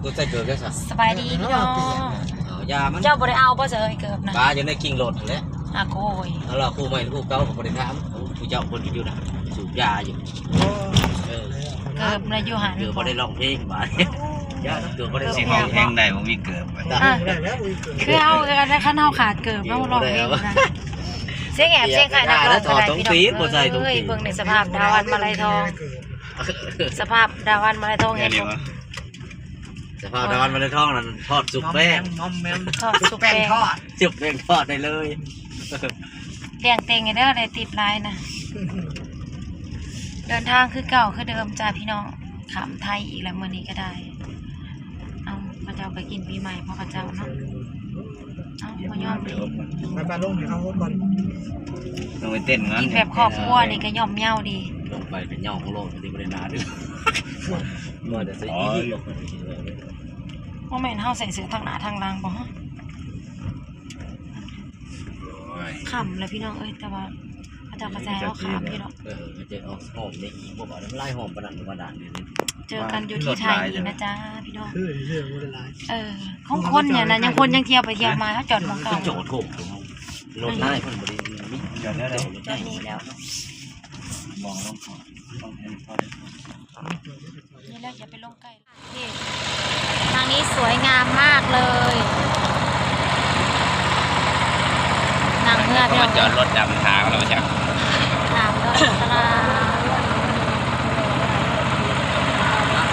ບໍ່ໃສ່ເກີບໄດ້ຊະ. ສະບາຍດີພີ່ນ້ອງ. ເອົາຢາມັນ. ເຈົ້າບໍ່ໄດ້ເອົາບໍ່ເຊີຍເກີບນະ? ປາຢູ່ໃນກິ່ງລົດຫັ້ນແຫຼະ. ອາໂກຍ. ເອົາລະ ຄູ່ໃໝ່ຄູ່ເກົ່າກໍບໍ່ໄດ້ຖາມ. ຜູ້ເຈົ້າເພິ່ນຢູ່ນະ ສູບຢາຢູ່. ເອີ ເກີບນະຢູ່ຫັ້ນ. ເກີບບໍ່ໄດ້ຮ້ອງເພງບາດ. ຢາເກີບບໍ່ໄດ້ຮ້ອງເພງ. ຮ້ອງເພງໄດ້ບໍ່ມີເກີບ. ອ່ະ ຄືເຮົາ ຄັນເຮົາຂາດເກີບເນາະ ເກີບບໍ່ໄດ້ເອົາ. ຮ້ອງເພງນະ. ສຽງແອບສຽງຄ້າຍນັກຮ້ອງກໍໄດ້ພີ່ນ້ອງ. ເອີຍ ເບິ່ງໃນສະພາບດາວັນມາໄລທອງ. ສະພາບດາວັນມາໄລທອງເຫັນບໍ່? ສະພາບດາວັນມາໄລທອງນັ້ນ ທອດສຸກແປ້ງ. ທອດສຸກແປ້ງ. ສຸກແປ້ງທອດໄດ້ເລີຍ. ແດງເຕັງເດີ ໄດ້ຕິບຫຼາຍນະ. ເດີນທາງຄືເກົ່າຄືເດີມຈ້າພີ່ນ້ອງ. ຂ້າມໄທອີກແລ້ວມື້ນີ້ກໍໄດ້. ເອົາ ເຂົາເຈົ້າກໍກິນປີໃໝ່ຂອງເຂົາເຈົ້າເນາະ. ເອົາ ບໍ່ຍອມກິນ. ໄປໆ ລົງໃຫ້ເຂົາຫົດກ່ອນ. ລົງໄປເຕັ້ນກ່ອນ. ກິນແບບຄອບຄົວນີ້ກໍຍ່ອມເຍົາດີ. ລົງໄປກໍຍ່ອງໂລດ ມັນຊິບໍ່ໄດ້ໜາເດີ. ວ່າແຕ່ໃສ່ອີກ. ບໍ່ແມ່ນເຮົາໃສ່ເສື້ອທາງໜ້າທາງຫຼັງບໍ່? ໂອ້ຍ ຄ່ຳແລ້ວພີ່ນ້ອງເອີຍ ແຕ່ວ່າເຂົາເຈົ້າກໍໃຈເຮົາຂ້າມຢູ່ດອກ. ເອີ ຈະອອກຫ້ອມນີ້ອີກບໍ່ບາດ? ມັນຫຼາຍຫ້ອມປານນັ້ນບໍ່ບາດ? ເຈີກັນຢູ່ທີ່ໄທອີກນະຈ້າພີ່ນ້ອງ. ເອີ ຂອງຄົນນີ້ນະ ຍັງຄົນຍັງທ່ຽວໄປທ່ຽວມາ ເຮົາຈອດໝ່ອງເກົ່າ. ໂຈໂຖ ລົດນາຍເພິ່ນບໍ່ໄດ້ມີ. ຈອດນີ້ແລ້ວ ມອງລົງ ນີ້ແຫຼະ ຢ່າໄປລົງໃກ້. ທາງນີ້ສວຍງາມມາກເລີຍ. ນັ່ງເຮືອ ເຂົາມາຈອດລົດດຳທາງແລ້ວວ່າຊັ້ນ. ທາງດອນຕະລາ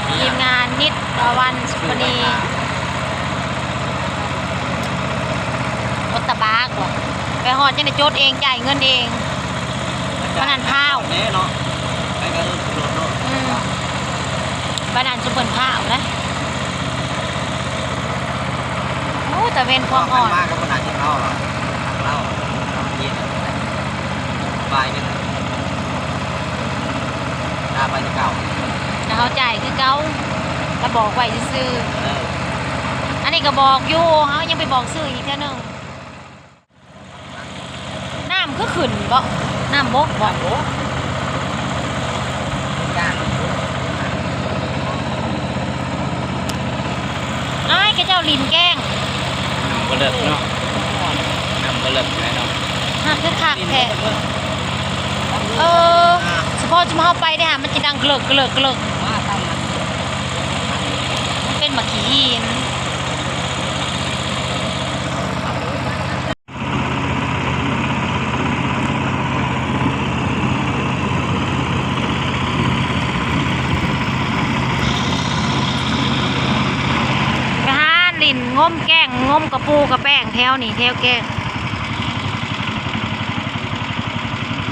ທີມງານນິດ ດາວັນ ສຸພະນີ ລົດຕະບາກ. ໄປຮອດຈັ່ງໄດ້ຈົດເອງ ຈ່າຍເງິນເອງ. ປານນັ້ນພ້າວແນ່ເນາະ. ໄປກໍເອີ ລົດເນາະ. ອືມ ປານນັ້ນຊຸມເພິ່ນພ້າວນະ. ໂອ້ ຕາເວັນຄວາມຮ້ອນ ມາກໍບໍ່ໜ້າຈະເອົາລະ. ເອົາ ເອົາເຢັນ ສະບາຍເດີ. ຖ້າໄປຄືເກົ່າ ແຕ່ເຮົາຈ່າຍຄືເກົ່າ ລະບອກໄວ້ຊື່ໆ. ເອີ ອັນນີ້ກໍບອກຢູ່ ເຮົາຍັງໄປບອກຊື່ອີກເທື່ອໜຶ່ງ. ນ້ຳຄືຂຶ້ນເບາະ? ນ້ຳບົກເບາະ? ອ້າຍ ຂະເຈົ້າຫຼິ້ນແກ້ງ. ນ້ຳບໍ່ເລິກເນາະ ນ້ຳບໍ່ເລິກແນ່ນອນ. ຫາກຄືຄັກແທ້. ເອີ ສະເພາະຊຸມເຮົາໄປເດ້ຫາ ມັນຈະດັງເກີເລີກເກີເລີກເກີເລີກ. ມັນເປັນໝາກຂີ້ຫີນ. ໄປຫາຫຼິ້ນງົມແກ້ງ ງົມກະປູກະແປ້ງແຖວນີ້ ແຖວແກ້ງ.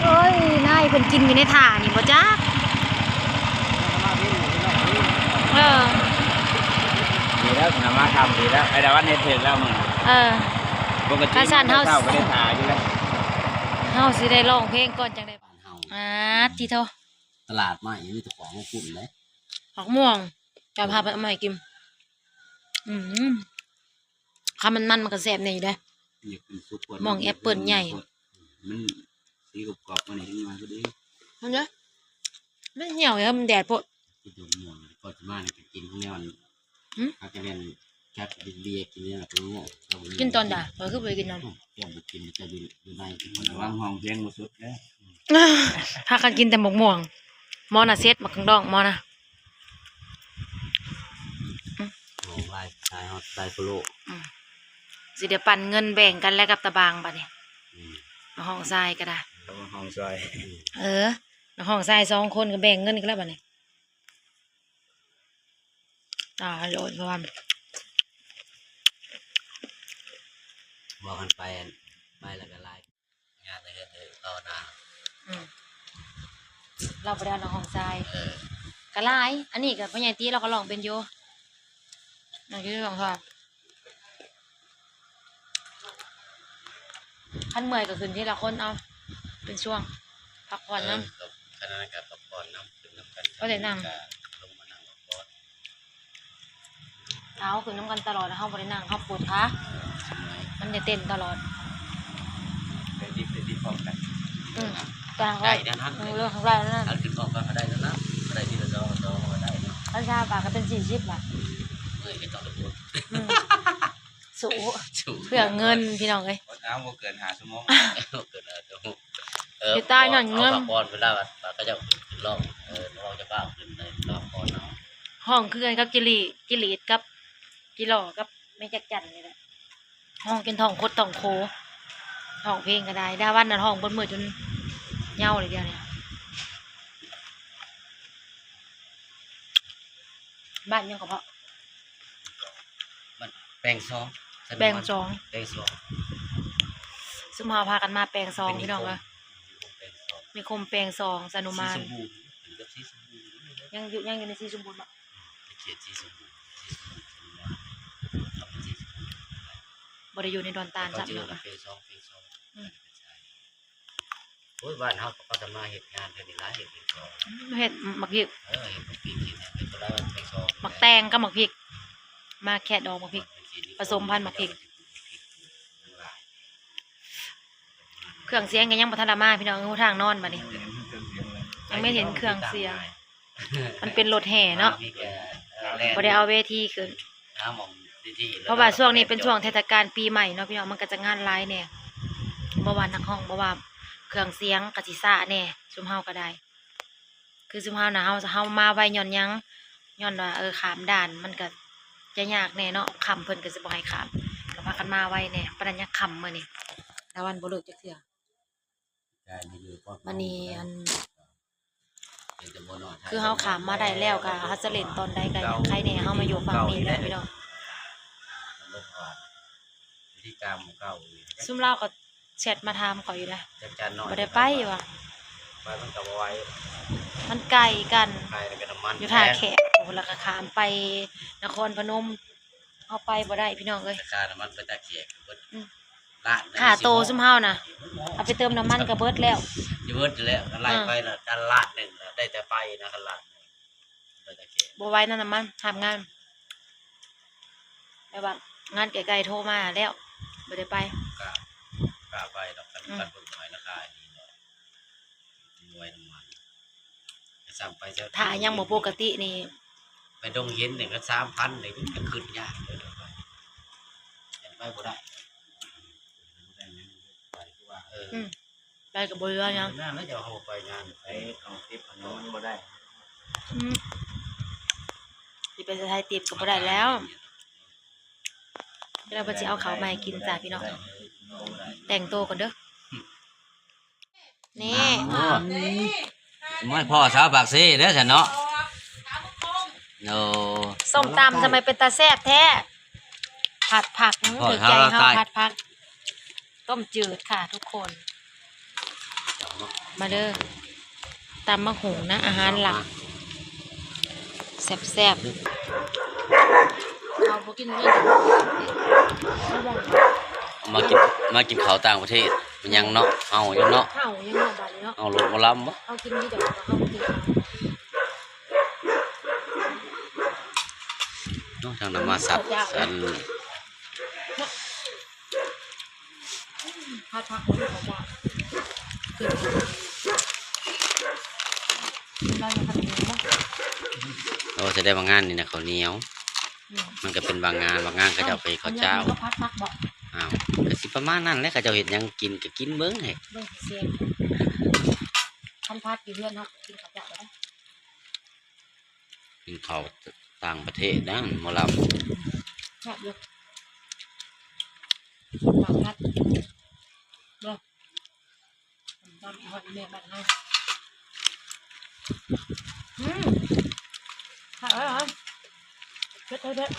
ເອີຍ ນາຍເພິ່ນກິນຢູ່ໃນທ່ານີ້ບໍ່ຈັກ. ເອີ ດີແລ້ວ ນຳມາຄ່ຳດີແລ້ວ. ໄອ້ດາວັນເຮັດຖືກແລ້ວມື້. ເອີ ປົກກະຕິ ຄັນຊັ້ນເຮົາ ເຮົາຊິໄດ້ຮ້ອງເພງກ່ອນຈັ່ງໃດ. ອ່າ ຕິໂທ ຕະຫຼາດໃໝ່ ມີແຕ່ຂອງກິນເດ້. ໝາກມ່ວງ ເຈົ້າພາໄປເອົາມາໃຫ້ກິນ. ອືມ ຄັນມັນມັນ ມັນກໍແຊບແດ່ຢູ່ເດ້. ຢາກກິນສຸກກ່ອນ ມ່ວງແອັບເປິ້ນໃຫຍ່ ມັນສີກອບໆ ມັນນີ້ ເຫັນມາພໍດີ. ມັນເດ້ ມັນຫ່ຽວເດ້ ມັນແດດໂພດ. ກິນໝາກມ່ວງ ກ່ອນຊິມານີ້ ກິນແນວນັ້ນ. ຫືມ ອາດຈະແມ່ນຈັດເບຍກິນແນວນັ້ນ. ກິນຕອນໃດ? ຂ້ອຍຄືບໍ່ໄດ້ກິນນຳ. ເຈົ້າບໍ່ກິນ ເຈົ້າຢູ່ ຢູ່ໃນ ລະວັງຮ້ອງເພງບໍ່ສຸດເດີ້. ພາກັນກິນແຕ່ໝາກມ່ວງ. ໝໍນະເສັດ ໝາກກະດອງໝໍນະ. ໂອ້ ຫຼາຍ ຫຼາຍຮອດຫຼາຍໂຄໂລ. ອືມ ຊິໄດ້ປັນເງິນແບ່ງກັນແຫຼະກັບຕາບາງບາດນີ້. ອືມ ມາຫ້ອງຊາຍກໍໄດ້ ມາຫ້ອງຊາຍ. ເອີ ມາຫ້ອງຊາຍສອງຄົນກໍແບ່ງເງິນກັນແລ້ວບາດນີ້. ອ່າ ໂລດ ເພາະວ່າ ບອກກັນໄປ ໄປແລ້ວກໍຫຼາຍ ງານເຮັດໃຫ້ເຮົານາ. ອືມ ລາວບໍ່ໄດ້ເອົານ້ອງຫ້ອງຊາຍ. ເອີ ກໍຫຼາຍ ອັນນີ້ກໍພໍ່ໃຫຍ່ຕິລາວກໍຮ້ອງເປັນຢູ່. ອັນນີ້ຮ້ອງຊາຍ ຄັນເມື່ອຍກໍຂຶ້ນທີລະຄົນເອົາ ເປັນຊ່ວງ ພັກຜ່ອນນຳ. ເອີ ກໍ ຄັນນັ້ນກໍພັກຜ່ອນນຳ ຂຶ້ນນຳກັນ ກໍໄດ້ນັ່ງ ກໍລົງມານັ່ງພັກຜ່ອນ. ເຮົາຂຶ້ນນຳກັນຕະຫຼອດ ເຮົາບໍ່ໄດ້ນັ່ງ ເຮົາປວດຂາ ມັນໄດ້ເຕັ້ນຕະຫຼອດ. ໄດ້ດິບໄດ້ດິບພ້ອມກັນ. ອືມ ໄດ້ນະ ເອີ ໄດ້ນະ ຄັນຂຶ້ນພ້ອມກັນກໍໄດ້ນະ ກໍໄດ້ທີລະສອງ ສອງກໍໄດ້ນະ. ຄັນຊາວບາດກໍເປັນສີ່ສິບບາດ. ເອີຍ ກໍຕ້ອງໄດ້ອົດ ອືມ ສູ້ ສູ້ ເພື່ອເງິນພີ່ນ້ອງເອີຍ ອົດເອົາບໍ່ເກີນຫ້າຊົ່ວໂມງ ບໍ່ເກີນຫ້າຊົ່ວໂມງ ເອີ ຢູ່ໃຕ້ນັ້ນເງິນ ເອົາພັກຜ່ອນເວລາວ່າ ວ່າເຂົາເຈົ້າຂຶ້ນຮ້ອງ ເອີ ຮ້ອງຈະຟ້າວຂຶ້ນໄດ້ ຮ້ອງກ່ອນເຮົາ ຮ້ອງຄືກັນກັບຈິລີ ຈິລີດກັບ ຈິຫຼໍ່ກັບແມ່ຈັກຈັນນີ້ແຫຼະ ຮ້ອງຈົນທ້ອງຄົດທ້ອງໂຄ ຮ້ອງເພງກໍໄດ້ ດາວັນນັ້ນຮ້ອງເບິດມື້ຈົນເຍົາເລີຍດຽວນີ້ ບ້ານຫຍັງກໍເພາະ ມັນແປງສອງ ແປງສອງ ແປງສອງ ຊຸມເຮົາພາກັນມາແປງສອງ ເປັນນິຄົມ ພີ່ນ້ອງເອີຍ ນິຄົມແປງສອງ ນິຄົມແປງສອງ ຊະນຸມານ ສີສົມບູນ ເປັນກັບສີສົມບູນ ຍັງຢູ່ ຍັງຢູ່ໃນສີສົມບູນເນາະ ເຂດສີສົມບູນ ສີສົມບູນ ຊະນຸມານ ເຂົາເປັນສີສົມບູນ ບໍ່ໄດ້ຢູ່ໃນດອນຕານ ເຂົາ ຊະ ຈະເອີ້ນວ່າແປງສອງ ແປງສອງ ອືມ ໂອ້ຍ ບ້ານເຮົາກໍພັດທະນາເຮັດງານເທື່ອນີ້ຫຼາຍ ເຮັດເປັນສອງ ອືມ ເຮັດໝາກພິກ ເອີ ເຮັດໝາກພິກ ເຮັດຫຍັງເປັນຫຼາຍ ເປັນສອງ ໝາກແຕງກັບໝາກພິກ ມາແຄດອອກໝາກພິກ ຜະສົມພັນໝາກພິກ ເຄື່ອງສຽງກໍຍັງບໍ່ທັນໄດ້ມາ ພີ່ນ້ອງເອີຍ ທາງນອນບັດນີ້ ຍັງບໍ່ເຫັນເຄື່ອງສຽງ ມັນເປັນລົດແຫ່ເນາະ ມາມີແຕ່ ເອີ ແລ່ນ ບໍ່ໄດ້ເອົາເວທີຂຶ້ນ ຫາໝ່ອງດີໆ ເພາະວ່າຊ່ວງນີ້ເປັນຊ່ວງເທດສະການປີໃໝ່ເນາະພີ່ນ້ອງ ມັນກໍຈະງານຫຼາຍແດ່ ບໍ່ວ່ານັກຮ້ອງ ບໍ່ວ່າເຄື່ອງສຽງກໍຊິຊ້າແດ່ ຊຸມເຮົາກໍໄດ້ ຄືຊຸມເຮົານະ ເຮົາ ເຮົາມາໄວຍ້ອນຫຍັງ? ຍ້ອນວ່າ ເອີ ຂ້າມດ່ານມັນກໍຈະຍາກແດ່ເນາະ ຄ່ຳເພິ່ນກໍຊິບໍ່ໃຫ້ຂ້າມ ກໍພາກັນມາໄວແດ່ ປານນັ້ນຍັງຄ່ຳມື້ນີ້ ດາວັນບໍ່ເລີກຈັກເທື່ອ ມື້ນີ້ ອັນ ຄືເຮົາຂ້າມມາໄດ້ແລ້ວ ກໍເຮົາຈະຫຼິ້ນຕອນໃດກໍຍັງໄຄແດ່ ເຮົາມາຢູ່ຝັ່ງນີ້ແລ້ວພີ່ນ້ອງ ຊຸມລາວກໍແຊັດມາຖາມຂ້ອຍຢູ່ນະ ບໍ່ໄດ້ໄປວ່າ ໄປມັນກໍບໍ່ໄຫວ ມັນໄກກັນ ໄກແລ້ວກໍນ້ຳມັນ ຢູ່ທ່າແຂກ ແພງ ພຸ້ນ ແລ້ວກໍຂ້າມໄປນະຄອນພະນົມ ເຮົາໄປບໍ່ໄດ້ພີ່ນ້ອງເອີຍ ຄ່ານ້ຳມັນໄປທ່າແຂກເບິດ ອືມ ລ້ານໜຶ່ງ ຄ່າໂຕຊຸມເຮົານະ ເອົາໄປເຕີມນ້ຳມັນກໍເບິດແລ້ວ ຊິເບິດແລ້ວ ກໍໄລ່ໄປລະ ອ່າ ລ້ານໜຶ່ງລະ ໄດ້ແຕ່ໄປນະ ຄັນລ້ານໜຶ່ງ ໄປທ່າແຂກ ບໍ່ໄຫວນຳນ້ຳມັນ ຮັບງານ ແບບວ່າງານໃກ້ໆໂທມາແລ້ວ ບໍ່ໄດ້ໄປ ກໍ ກໍໄປດອກ ຄັນ ອືມ ຄັນເພິ່ນບໍ່ໃຫ້ລາຄານີ້ເນາະ ບໍ່ໄຫວນຳມັນ ຖ້າຍັງບໍ່ປົກກະຕິນີ້ ໄປດົງເຫັນນີ້ກໍສາມພັນນີ້ ກໍຂຶ້ນຍາກເດີ ໄປ ໄປບໍ່ໄດ້ ໄປຄືວ່າ ເອີ ອືມ ໄປກໍບໍ່ເຫຼືອຫຍັງ ນັ້ນແຫຼະ ເຈົ້າເຮົາໄປງານ ໄປເອົາຕິບອັນນັ້ນມັນບໍ່ໄດ້ ອືມ ຊິໄປໃສ່ຕິບກໍບໍ່ໄດ້ແລ້ວ ແລ້ວເພິ່ນຊິເອົາເຂົ້າມາໃຫ້ກິນຈ້າພີ່ນ້ອງ ແຕ່ງໂຕກ່ອນເດີ. ນີ້ ໂອ້ ມາພໍ້ສາວປາກເຊເດີຊັ້ນເນາະ ໂອ້ ສົ້ມຕຳທຳໄມເປັນຕາແຊບແທ້ ຜັດຜັກ ຖືກໃຈເຮົາ ຜັດຜັກ ຕົ້ມຈືດຄ່ະທຸກຄົນ ມາເດີ ຕຳບັກຫຸ່ງນະ ອາຫານຫຼັກ ແຊບໆ ເຮົາບໍ່ກິນເລີຍ ມາກິນ ມາກິນເຂົ້າຕ່າງປະເທດ ມັນຍັງເນາະ ເຮົາຍັງເນາະ ເຮົາຍັງເນາະ ບາດນີ້ເນາະ ເຮົາລົດໝໍລຳບໍ່ ເຮົາກິນຢູ່ດອກ ເຮົາກິນ ເນາະ ທາງນຳມາສັກ ອັນ ເນາະ ຜັດຜັກ ໂອ້ ສະແດງວ່າງານນີ້ນະ ເຂົ້າໜຽວ ອືມ ມັນກໍເປັນບາງງານ ບາງງານເຂົາເຈົ້າກໍເຮັດເຂົ້າຈ້າວ ເອົາ ກໍຜັດຜັກບໍ? ອ້າວ ກໍຊິປະມານນັ້ນແຫຼະ ເຂົາເຈົ້າເຮັດຫຍັງກິນກໍກິນເບິ່ງໃຫ້ ເບິ່ງຊິແຊບ ຄັນພັດຢູ່ເຮືອນເຮົາກິນເຂົ້າເຈົ້າໄດ້ ກິນເຂົ້າຕ່າງປະເທດນະ ໝໍລຳ ແຊບຢູ່ ໝໍລຳ ເນາະ ຕຳຮອດແມ່ບ້ານເຮົາ ອືມ ຄັກເອີຍ ເຜັດ ເຜັດ ເຜັດ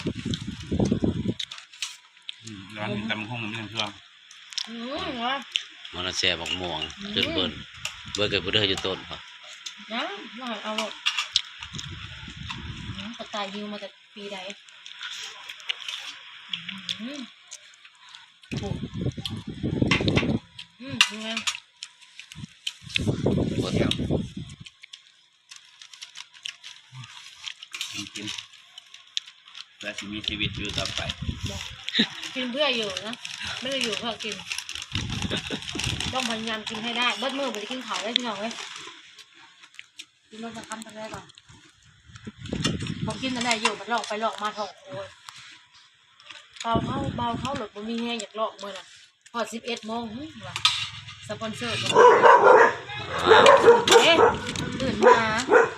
ອືມ ຮ້ານນີ້ຕຳບັກຫຸ່ງມັນເຊື່ອ ອືມ ວ່າ ມັນແຊບບັກມ່ວງ ອືມ ຈົນເບິ່ນ ເບິ່ງກັນຜູ້ເດີຢູ່ຕົ້ນພຸ້ນ ຍັງ ວ່າເອົາໂລດ ອືມ ກະຕ່າຍຫິວມາແຕ່ປີໃດ ອືມ ໂອ້ ອືມ ເປັນໄງ ບໍ່ແຊບ ກິນ ກິນ ເພື່ອຊິມີຊີວິດຢູ່ຕໍ່ໄປ ກິນເພື່ອຢູ່ນະ ໄມ່ໄດ້ຢູ່ເພື່ອກິນ ຕ້ອງພະຍາຍາມກິນໃຫ້ໄດ້ ເບິດມື້ບໍ່ໄດ້ກິນເຂົ້າເດ້ພີ່ນ້ອງເອີຍ ກິນລົດສະຄຳຈັກໜ້ອຍກ່ອນ ບໍ່ກິນອັນໃດຢູ່ ມັນລອກໄປລອກມາທ້ອງໂອຍ. ເບົາເຮົາ ເບົາເຮົາໂລດ ບໍ່ມີແຮງຢາກລອກມື້ນັ້ນ ຮອດສິບເອັດໂມງ ຫື ວ່າສະປອນເຊີບໍ່ ເດ້ ຕື່ນມາ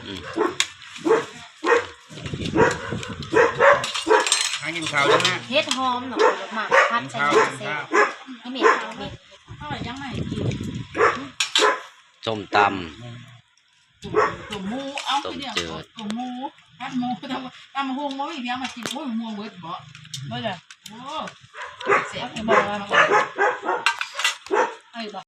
ອືມ ຫາກິນເຂົ້າຢູ່ນະ ເຫັດຫອມເນາະ ມາຜັດໃສ່ ກິນເຂົ້າ ກິນເຂົ້າ ແມ່ນ ເອົາຫຍັງມາໃຫ້ກິນ ສົ້ມຕຳ ຕົ້ມ ຕົ້ມໝູ ເອົາ ຕົ້ມຈືດ ຕົ້ມໝູ ຜັດໝູ ຕຳ ຕຳບັກຫຸ່ງ ບໍ່ມີຫຍັງມາກິນ ໂອ້ຍ ມ່ວງເບິດເບາະ ເບິດລະ ໂອ້ ແຊບ ເອົາໄປບໍ່ ເອົາໄປບໍ່